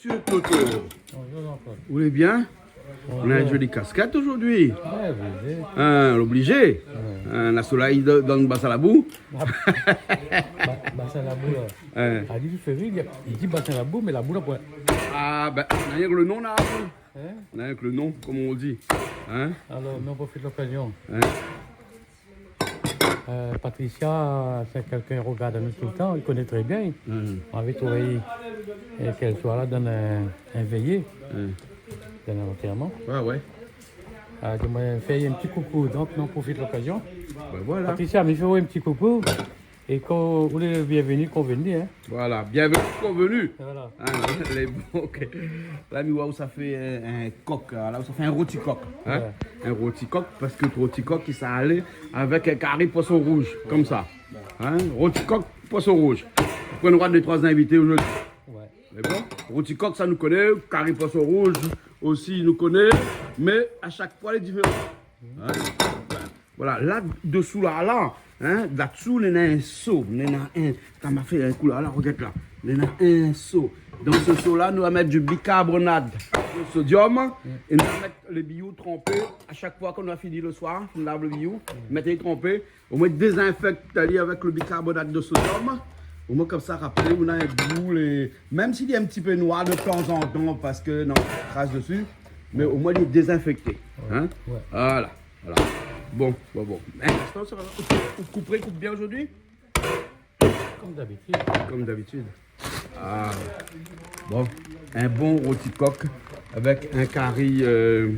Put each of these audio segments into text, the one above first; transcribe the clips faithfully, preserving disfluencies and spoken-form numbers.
Toto. Bonjour, Jean-Claude. Vous allez bien ? Bonjour. On a une jolie casquette aujourd'hui. Ouais, obligé. Hein, obligé. Ouais. Hein, la soleil de, dans le bassin la boue. Ba-, ba-, bassin la boue, là. Hein. Ah, li, li fé rir, li di bassin la boue, mé la boue la poin. Ah, ben, rien que le nom, là. Hein ? Rien que le nom, comme on dit. Hein ? Alors, nou profit lokazion. Hein ? Euh, Patricia, sé kèlkin i rogard anou toultan, li koné trè bien. Mhm. Lavé trouvé, euh, kèl soir la, dann in, in véyé, mhm, dann in lantèrman. Ouais, ouais. Ah, di amoin fé in ti koukou, donk nou profit lokazion. Ben voilà. Patricia, mi fé aou in ti koukou. É kan ou lé bienvenu, kan ou vien, hein. Voilà, bienvenu, kan ou vien. Voilà. Hein, lé bon, ok. La, mi oi ou sa fé in, in kok, la, ou sa fé in roti kok, hein. Ouais. In roti kok, parske roti kok, sa i alé avèk in kari poison rouz, konmsa. Ouais. Hein, roti kok, poison rouz. Ou pran dé troi invité zordi. Ouais. Mé bon, roti kok, sa nou koné, kari poison rouz osi, nou koné, mé a shak foi, lé diféran. Hein ? Voilà, la, désou la, la, hein, la-dsou, néna in so, néna in, sa ma fé in kou la, la, rogard la, néna in so. Dan so la, nou va mèt du bicarbonate de sodium, é nou va mèt lé biyou tranpé. A shak foi kan nou va fini le soir, nou lav lé biyou, mèt ali tranpé, omoin dézinfèk ali avèk le bicarbonate de sodium. Omoin konmsa, rapèl, ou na in gou, lé, mèm si li lé in ti pé noir de tanzantan, parske néna kras dési, mé omoin li lé dézinfèkté. Hein ? Ouais. Voilà. Voilà. Bon, bon, bon. In instan, sa va. Ou, ou koup, koup bien zordi ? Konm dabitid. Konm dabitid. Ah. Bon. In bon roti kok avèk in kari, euh,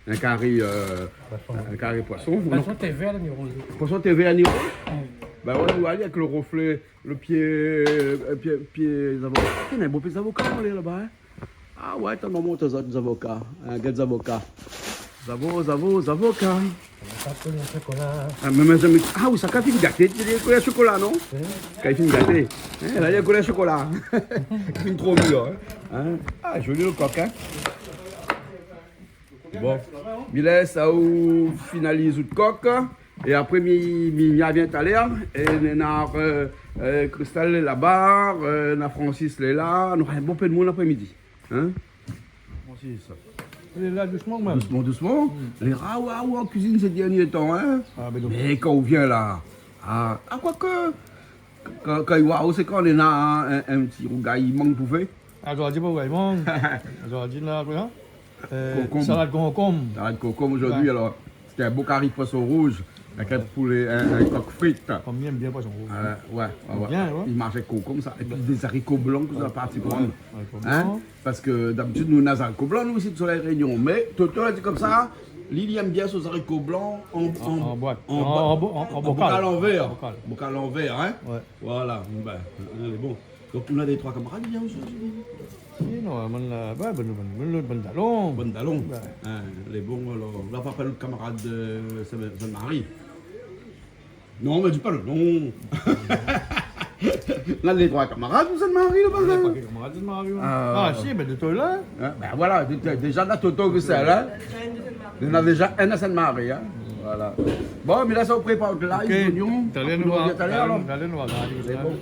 in kari, euh, poison. In kari poison. Poison té vèr, ni rouz. Poison té vèr, ni rouz ? Ouais. Ben ouais, nou alé avèk le reflet, le pié, euh, pié, pié zavoka. Néna in bon pié zavoka, alé laba, hein. Ah ouais, tann momon, tann zot zavoka. Hein, gèt zavoka. Zavo, zavo, zavoka. Sa koulèr shokola. Ah, mé, mé, mé, ah oui, sa ka fine gaté, ti di koulèr shokola, non ? Oui. Kan i fine gaté. Hein, la, li lé koulèr shokola. Li fine tro mir, hein. Hein ? Ah, zoli le kok, hein. Bon, mi lès aou finaliz out kok. É apré, mi, mi, mi arvien talèr. É néna, euh, euh, Christelle lé laba, euh, néna Francis lé la. Nou nora in bonpé d'moun apré-midi. Hein ? Francis. Lé la dousman, mèm. Dousman, dousman. Mm. Lé rar, rar, rar an kuizine sé dernié tan, hein ? Ah, ben non. Mé kan ou vien la, ah, ah, koiké, kan, kan i oi aou, sé kan néna in, in ti rougay mang pou fé. Ah, zordi pa rougay mang. Zordi na, koué, hein ? Euh, konkonm. Salad konkonm. Salad konkonm zordi, ouais. Alor, sété in bon kari poison rouz, avèk in poulé, in, in kok frit. Konm mi èm bien poison rouz. Euh, ouais, ouais, ouais. Bien, ouais. I marsh avèk konkonm, sa. Épi dé zariko blan ke sa la parti prann. Ouais, zariko blan. Hein ? Parske dabitid, nou, na zariko blan, nou, isi, sur La Réunion. Mé Toto la di konmsa, li, li èm bien son zariko blan an, an, an boit. An, an bokal. An bokal an vèr. An bokal. Bokal an vèr, hein ? Ouais. Voilà, bon, ben, lé bon. Donk, ou na dé troi kamarad i vien osi zordi ? Si, non, bann la, ouais, bann, bann, bann, bann dalon. Bann dalon. Ouais. Hein, lé bon, alor, ou la pa apèl out kamarad de Saint-, Sainte-Marie ? Non, mé di pa le non. Na dé troi kamarad pou Sainte-Marie, laba. Ouais, na dé troi kamarad Sainte-Marie, ouais. Ah. Ah, si, mé de Toto la. Hein, ben voilà, dé-, dé-, déza, na Toto ke sa la. Néna déza inn a Sainte-Marie, hein. Voilà. Bon, mé la, sa, ou prépar lay, zoignon. Talèr nou va, talèr, alor. Talèr nou va gard. Lé bon.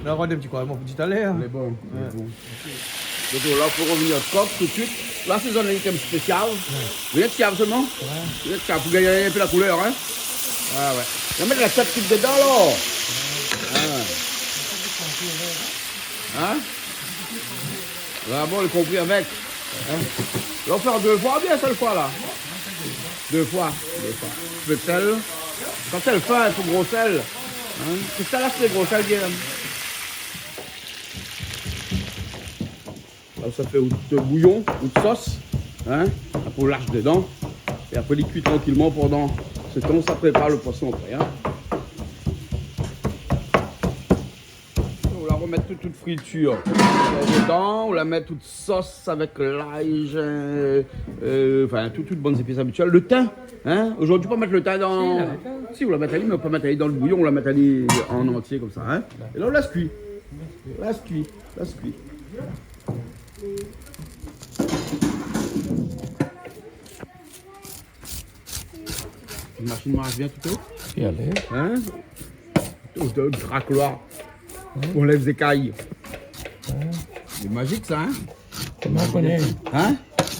La, ou va di in ti kou, mon ti talèr. Lé bon, lé bon. Ouais. Donk la, fo rovnir o kok tout suit. La, sé zone in item spésial. Ouais. Ou vien de Siav solman ? Ouais. Ou vien de Siav pou gingn in pé la koulèr, hein ? Ah ouais. Ou va mèt la tèt tout dedan, alor. Ouais. Hein ? Hein ? Vréman, ou la konpri avèk. Hein ? La, ou fé an dé foi oubien in sèl foi, la ? Dé foi, dé foi. In pé de sèl. Kan sèl fin, i fo gro sèl. Hein ? Sé sa, la, sé gro sèl, bien. La, sa fé out bouyon, out sos. Hein ? Apré, ou lash dedan. É apré, li kui trankilman. Pandan se tan, sa prépar le poison apré, hein. Ou la romèt tout, tout fritir dedan, ou la mèt tout sos avèk lay, euh, euh, anfin, tout, tout bann zépis abitièl. Le tin, hein, zordi, pa mèt le tin dan... Si, la le tin. Si, ou la mèt ali, mé ou pa mèt ali dan le bouyon, ou la mèt ali an antié konmsa, hein. Ouais. É la, ou lès kui. Lès kui, lès kui. Machine i marsh bien, Toto ? Bien, alé. Hein ? Toto, drakloir. Hein ? Ou lèv zékay. Hein ? Lé mazik sa, in ? Koman ou koné ? In ?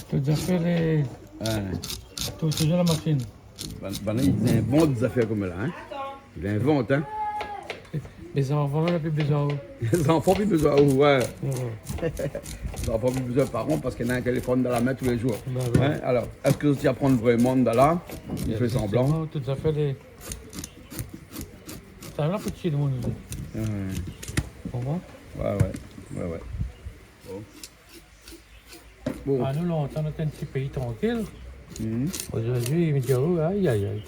Tout zafèr lé... In. Tout, toujour la mashine. Bann, bann, li invant dé zafèr konm la, in ? Li invant, in ? Lé zanfan, la pi bézoin aou. Lé zanfan pi bézoin aou, wé. Wé, wé. Lé zanfan pi bézoin paran parske néna in téléfone dan la min tou lé zour. Ba wé. In ? Alor, èske zot i aprann vréman dan la ? I fé sanblan. Tout zafèr lé Sa la pou tié le moun. Wé. Konpran ? Wé, wé. Wé, wé. Bon. Bon. A, nou, lontan, nou té in ti péi trankil. Mhm. Zordi, mi di aou, ay, ay, ay.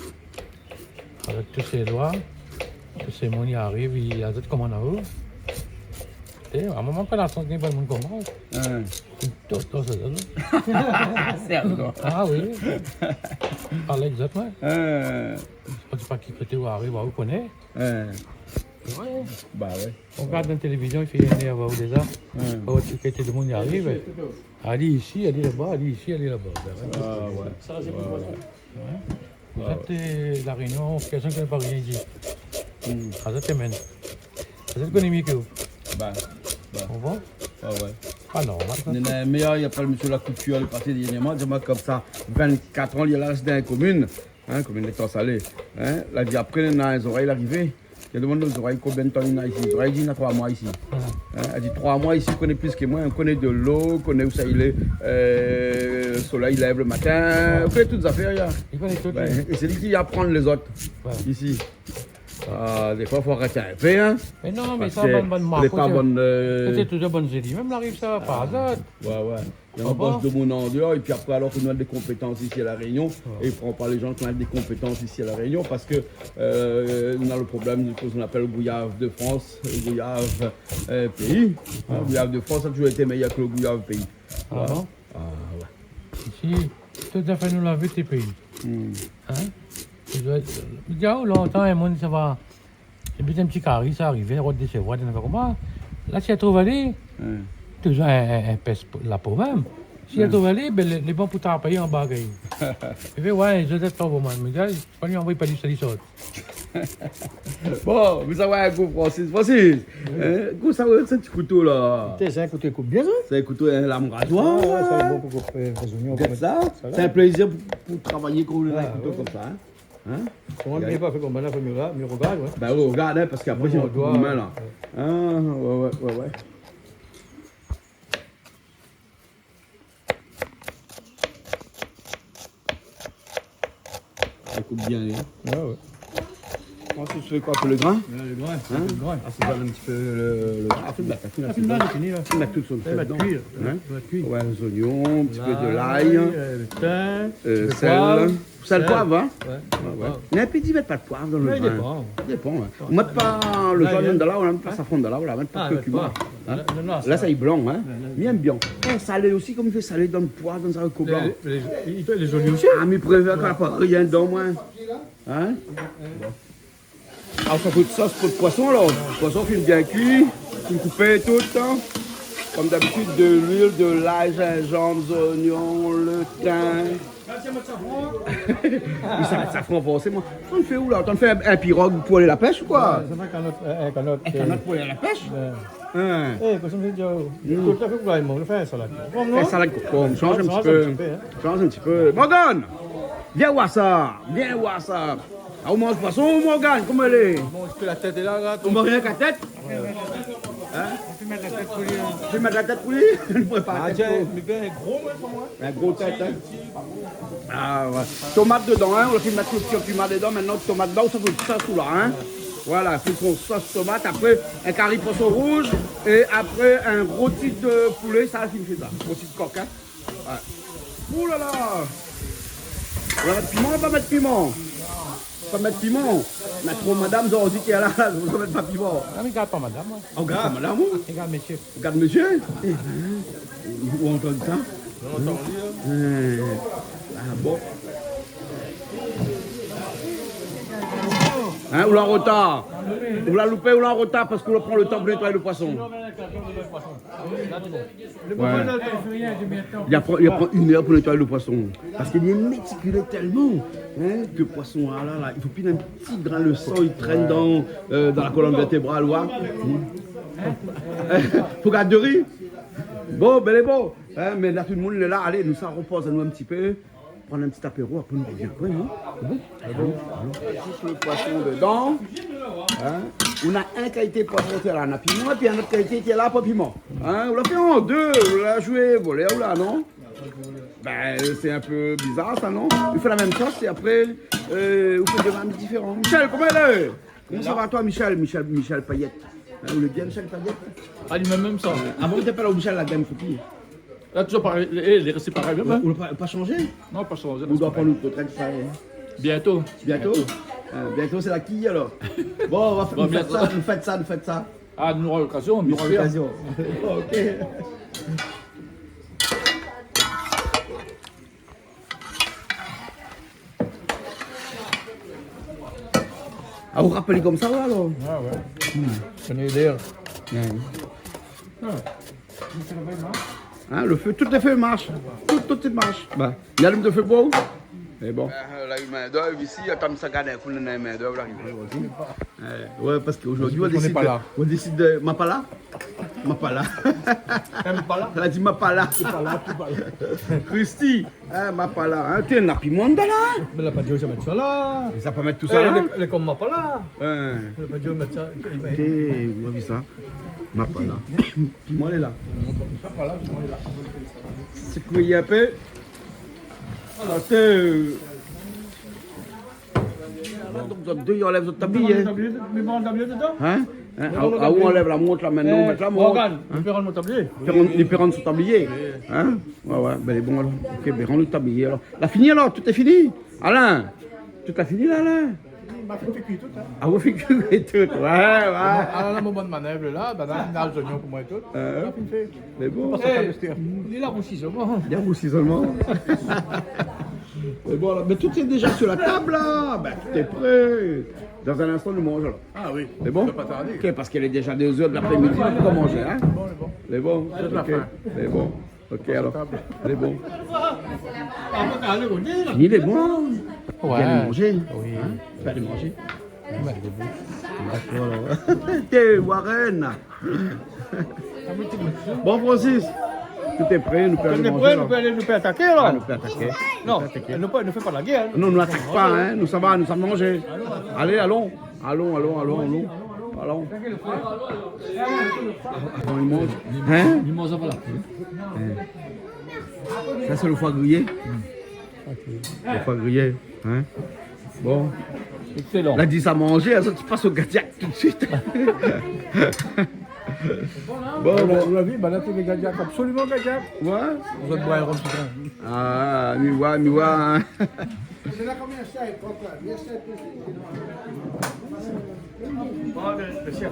Avèk tout sé loi, tout sé moun i ariv, i azot koman aou. É, a in moman, pa la shans gingn bann moun konm aou. In. Tout, tout sa, sa, sa. Sérié ? A wi. Parl èk zot, wé. In. Kan ou pa ki koté ou ariv, ou koné. In. Wé. Ba wé. Ou gard dan télévizion, i fé in èr aou déza. In. Ou oi tout kalité de moun i ariv. Alé isi, alé laba, alé isi, alé laba. A wé. Wé, wé. Wé. Zot, eu, La Rényon, pèrsone i koné pa rien isi. Hmm. A zot i mèn. A zot i koné mié ke ou. Ba, ba. Ou konpran ? A wé. A non, néna in méyèr, i apèl Mésyé Lacouture, li la pasé dèrnièrman, di amoin konmsa, vinn-kat an li la rès dan la komine, in, komine Létan-Salé, in, la di apré, néna in zorèy la arivé. Li la domann zorèy konbien d'tan li néna isi. Zorèy di néna troi moi isi. A. In, la di troi moi isi, li koné plis ke moin, li koné dolo, li koné ousa i lé, eu, solèy i lèv le matin, li koné tout zafèr, li. Li koné tout, wi. Bin, é sé li ki aprann lézot isi. A, défoi, fo arèt in pé, in. Mé non, mé sa, bann, bann marko, sé, sé toujour bann zéli. Mèm la ariv sa, pa azar. Wé, wé. Néna in bos de moun an déor, épi apré, alor ke nou néna dé konpétans isi a La Rényon, é i pran pa lé jan ki néna dé konpétans isi a La Rényon, parske, eu, nou néna le problèm de sak i apèl gouyav de Frans, gouyav, eu, péi. In, gouyav de Frans la toujour été méyèr ke le gouyav péi. A bon ? A wé. Isi, tout zafèr nou lavé té péi. Hmm. In ? Ou doi, mi di aou, lontan, in moun i sava, épi in ti kari, sa arivé, rod dé sévoi, dé nafèr konmsa. La, si èl trouv ali, toujour in, in, in pès pou, la po mèm. Si èl trouv ali, bin, lé, lé bon pou tapé anba kay. Épi, wé, Jozèf, pa bon, moin, mi di, pa li anvoy pa li, sa li sort. Bon, mi sa oir in kou Francis. Francis, in, kosa ou lé, se ti kouto la ? Té, sé in kouto i koup bien, sa ? Sé in kouto, in lam razoir, sa. A wé, sa lé bon pou koup, eu, lé zoignon. Gard sa, sé in plézir pou, pou travay kan ou néna in kouto konmsa, in. In ? Koman mi pa fé konm banna, fo mi rogard, mi rogard, wé. Bin, ou rogard, in, parske apré, sé in kou d'min, la. Wé. A, wé, wé, wé, wé. Sa i koup bien, in. Wé, wé. Ensuite, tu fais quoi, tu fais le grain ? Wé, le grain, in ? Le grain. A, sé sa, in ti pé le, le, a, fé mèt, fé mèt, fé mèt, fini, la. Fé mèt tout son truk dedan. Fé mèt kui. In ? Fé mèt kui. Wé, lé zoignon, in ti pé de lay, eu, le tin, in ti pé sèl. Sèl, poiv. Sèl, poiv, in ? Wé. Wé, wé. Mé épi, i mèt pa de poiv dan le grin. Mé i dépan. I dépan, wé. Ou mèt pa le zone dan la, ou mèt pa safran dan la, ou la mèt pa kurkuma. A, mèt pa. In ? Non, non, la, sa i blan, in. Non, non. Mi èm bien. É salé osi, konm i fé salé dan le poi, dan zariko blan. Lé, lé, i fé lé zoli osi. A, mi préfèr kan la pa rien dedan, moin. In ? Bon. A, sa i fo sos pou le poison, alor. Le poison, fine bien kui, fine koupé tout, in. Konm d'abitid, de luil, de lay, zinzanm, zoignon, le tin. Ou sa mèt safran, forséman. Ou fé ousa la ? Ou fé in, in pirog pou alé la pèsh ou koi ? Wé, sé vré, kanot, eu, eu, kanot, eu, kanot pou alé la pèsh ? Wé. In. É, kosa mi di aou ? Hmm. Ékout, la fé pou la, mi fé in salad konkonm, non ? In salad konkonm, sanz in ti pé. Sanz in ti pé, in. Sanz in ti pé. Morgan ! Vien oir sa ! Vien oir sa ! A, ou manz poison, Morgan, koman i lé ? Ou manz ke la tèt é la, la, ou manz rienk la tèt ? Wé. In ? Ou fé mèt la tèt pou li, in. Ou fé mèt la tèt pou li ? Ou prépar la tèt pou li. A, mi fé in gro, moin, pou moin. In gro tèt, in. A, wé. Tomat dedan, in. Ou la fine mèt le ti pima dedan. Mintnan, tomat dedan, ou sa fé sos la, in. Voilà, fé son sos tomat. Apré, in kari poison rouz. É apré, in roti de poulé. Sa, la fine fé sa. Roti de kok, in. Wé. Oulala ! Ou la mèt piman, pa mèt piman ? Pa mèt piman ? Na tro madam, zordi, ki lé la, ou la mèt pa piman. A, mi gard pa madam, moin. A, ou gard pa madam, ou ? Mi gard mésyé. Ou gard mésyé ? É, in, ou antann sa ? Non, antann li, in. In. A, bon. In, ou lé an rotar. Ou la loupé, ou lé an rotar parske ou la pran le tan pou nétoy le poison. Sinon, mé avèk la viann, le poison. Wé. Li la pran, li la pran inn èr pou nétoy le poison. Parske li lé métikilé tèlman, in, ke poison, a la la, i fo pi in ti grin le san i trène dan, eu, dan la kolonn vèrtébral, wé. Pou gard de ri. Bon, bin lé bon, in, mé la tout le moun lé la. Alé, nou sa repoz anou in ti pé, pran in ti apéro, apré nou revien apré, non ? Lé bon ? Lé bon. Alon, alon. Zis le poison dedan. In ? Ou na in kalité poison té la, na piman, épi in not kalité té la, pa piman. In ? Ou la fé an dé, ou la zoué volèr, ou la, non ? Bin, sé in pé bizar sa, non ? Ou fé la mèm sos é apré, eu, ou fé dé mèm diféran. Michel, koman i lé ? Koman sa va, toi, Michel ? Michel, Michel Payet. In, ou lé bien, Michel Payet ? A, li mèm, mèm sa. Eu, avan, ou té pa la, Michel, la dèm fouti. La, toujour parèy. É, lé rèsté parèy, mèm, in. Ou la pa, pa shanzé ? Non, pa shanzé, rèsté parèy. Ou doi pran nout retrèt, sa, in. Bientôt. Bientôt ? Bientôt. Eu, bientôt, sé la ki, alor ? Bon, nou va fé, nou fé sa, nou fé sa, nou fé sa. A, nou nora lokazion, nou nora lokazion. Ok. A, ou rap ali konmsa, ou, alor ? A, oué. Hmm. Sé in idé. Oué. A. In, le fé, tout lé fé i marsh. Tout, tout i marsh. Bin, i alim le fé pou ou. Mé bon. A, la, i mann dé isi, atann, sa gard in kou, néna in mann dé la, i fo osi. Eu, oué, parske zordi, ou désid de, ou désid de, ma pa la. Ma pa la. Èm pa la. La di ma pa la. Ti pa la, ti pa la. Christy, in, ma pa la, in. Té, na piman dedan la, in. Mé la pa di aou sa mèt sa la. Mé sa pa mèt tout sa la, in. Lé, lé konm ma pa la. In. La pa di aou mèt sa. Té, ou la vi sa. Ma pa la. Piman lé la. Ma pa la, piman lé la. Sékoué in pé. Alor, té, eu, Donk, zot dé, i anlèv zot tablié. Mé bon, tablié dedan. In ? In ? Mé bon, a, ou anlèv la mont la, mintnan, é, mèt la mont. Morgan, in ? Li pé rann mon tablié. Li pé rann, li pé rann son tablié. In ? Oué, oué, bin, lé bon, alor. Ok, bin, rann le tablié, alor. La fini, alor ? Tout lé fini ? Alain, tout la fini, la, Alain ? Ma fine fé kui tout, in. A, ou la fine fé kui tout. Oué, oué. A, la, la, mon bann manèv la, bann, na zoignon pou moin é tout. In ? Ma fine fé. Mé bon. Pas sa, é, Mister. Li la rousi solman. Li la rousi solman. Mé bon, la, mé tout lé déza sur la tab, la. Bin, tout lé pré. Dan in instan, nou manz, la. A oui. Lé bon ? Sa va pa tardé. Ok, parske lé déza dé zèr de laprémidi, nou pé manzé, in ? Lé bon, lé bon. Tout la fin. Lé bon. Ok, alor. Lé bon. A, bon, alé, on est là. Fini, lé bon. Oué. Bien manzé. Oui. In ? Fé manzé. Oué. Dakor, alor. Té, Warren. Bon, Francis, tout lé pré, nou pé alé manzé, la. Nou pé alé, nou pé ataké, la. A, nou pé ataké. Non, nou pé ataké. Nou pé, nou fé pa la guèr, in. Non, nou atak pa, in. Nou sava, nou sa manzé. Alé, alon. Alon, alon, alon, alon. Alon. Avan, i manz. In ? I manz, voilà. In. Sa, sé le foi griyé. Le foi griyé, in ? Bon. Excellent. La di sa manzé, sa, ti pas o gadiak tout de suite. Bon, bon. Ou la vi, banna té vé gadiak, absoliman gadiak. Oué. Zot i boi in rom sitron. A, mi voi, mi voi, in. Bon, mé, mé sé